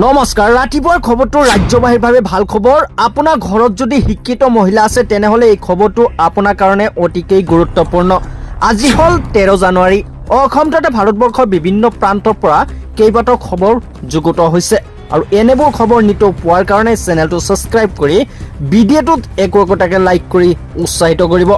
নমস্কাৰ। ৰাতিপুৱাৰ খবৰটো ৰাজ্যবাসীৰ বাবে ভাল খবৰ। আপোনাৰ ঘৰত যদি শিক্ষিত মহিলা আছে, তেনেহ'লে এই খবৰটো আপোনাৰ কাৰণে অতিকেই গুৰুত্বপূৰ্ণ। আজি হ'ল 13 জানুৱাৰী। অসম তথা ভাৰতবৰ্ষৰ বিভিন্ন প্ৰান্তৰ পৰা কেইবাটাও খবৰ যুগুত হৈছে আৰু এনেবোৰ খবৰ নিতৌ পোৱাৰ কাৰণে চেনেলটো ছাবস্ক্ৰাইব কৰি ভিডিঅ'টোত একো একোটাকে লাইক কৰি উৎসাহিত কৰিব।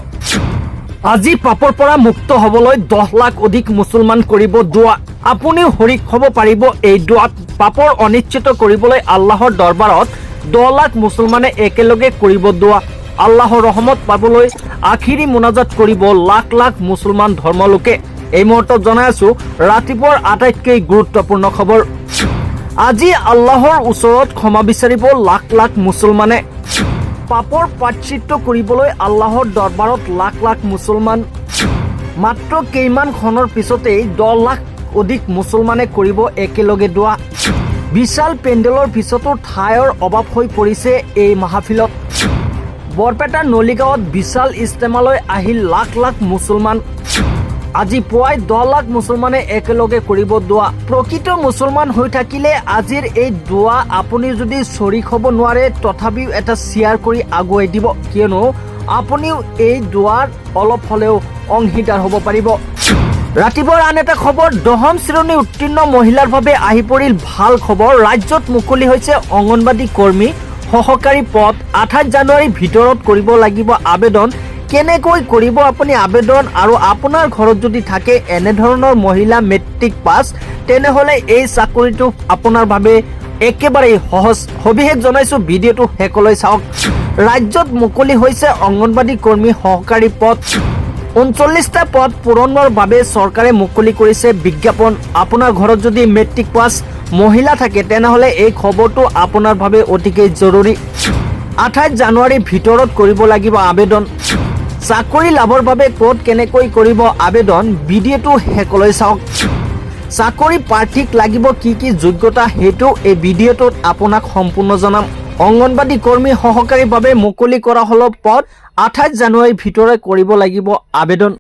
আজি পাপৰ পৰা মুক্ত হ'বলৈ 10 লাখ অধিক মুছলমান কৰিব দোৱা। আপুনিও শৰিক হ'ব পাৰিব এই দোৱাত। পাপৰ অনিশ্চিত কৰিবলৈ আল্লাহৰ দৰবাৰত 10 লাখ মুছলমানে একেলগে কৰিব দোৱা। আল্লাহৰ ৰহমত পাবলৈ আখিৰি মোনাজাত কৰিব লাখ লাখ মুছলমান ধৰ্মলোকে। এই মুহূৰ্তত জনাই আছো ৰাতিপুৱাৰ আটাইতকৈ গুৰুত্বপূৰ্ণ খবৰ। আজি আল্লাহৰ ওচৰত ক্ষমা বিচাৰিব লাখ লাখ মুছলমানে। পাপৰ প্ৰায়শ্চিত্ত কৰিবলৈ আল্লাহৰ দৰবাৰত লাখ লাখ মুছলমান। মাত্ৰ কেইমান ক্ষণৰ পিছতেই 10 লাখ অধিক মুছলমানে কৰিব একেলগে দোৱা। বিশাল পেণ্ডেলৰ পিছতো ঠাইৰ অভাৱ হৈ পৰিছে এই মাহফিলত। বৰপেটাৰ নলিগাঁৱত বিশাল ইজতেমালৈ আহিল লাখ লাখ মুছলমান। আজি পুৱাই 10 লাখ মুছলমানে একেলগে কৰিব দোৱা। প্ৰকৃত মুছলমান হৈ থাকিলে আজিৰ এই দোৱা আপুনি যদি চৰিক হ'ব নোৱাৰে, তথাপিও এটা শ্বেয়াৰ কৰি আগুৱাই দিব, কিয়নো আপুনিও এই দোৱাৰ অলপ হ'লেও অংশীদাৰ হ'ব পাৰিব। ৰাতিপুৱাৰ আন এটা খবৰ, দশম শ্ৰেণী উত্তীৰ্ণ মহিলাৰ বাবে আহি পৰিল ভাল খবৰ। ৰাজ্যত মুকলি হৈছে অংগনবাদী কৰ্মী সহকাৰী পদ। 28 জানুৱাৰীৰ ভিতৰত কৰিব লাগিব আবেদন। কেনেকৈ কৰিব আপুনি আবেদন আৰু আপোনাৰ ঘৰত যদি থাকে এনেধৰণৰ মহিলা মেট্ৰিক পাছ, তেনেহ'লে এই চাকৰিটো আপোনাৰ বাবে একেবাৰেই সহজ। সবিশেষ জনাইছো, ভিডিঅ'টো শেষলৈ চাওক। ৰাজ্যত মুকলি হৈছে অংগনবাদী কৰ্মী সহকাৰী পদ। 39টা পদ পূৰণৰ বাবে চৰকাৰে মুকলি কৰিছে বিজ্ঞাপন। আপোনাৰ ঘৰত যদি মেট্ৰিক পাছ মহিলা থাকে, তেনেহ'লে এই খবৰটো আপোনাৰ বাবে অতিকে জৰুৰী। 28 জানুৱাৰীৰ ভিতৰত কৰিব লাগিব আবেদন। চাকৰি লাভৰ বাবে ক'ত কেনেকৈ কৰিব আবেদন, ভিডিঅ'টো শেষলৈ চাওক। চাকৰি প্ৰাৰ্থীক লাগিব কি কি যোগ্যতা, সেইটো এই ভিডিঅ'টোত আপোনাক সম্পূৰ্ণ জনাম। অংগনবাদী কৰ্মী সহকাৰীৰ বাবে মুকলি কৰা হ'ল পদ। 28 জানুৱাৰীৰ ভিতৰত কৰিব লাগিব আবেদন।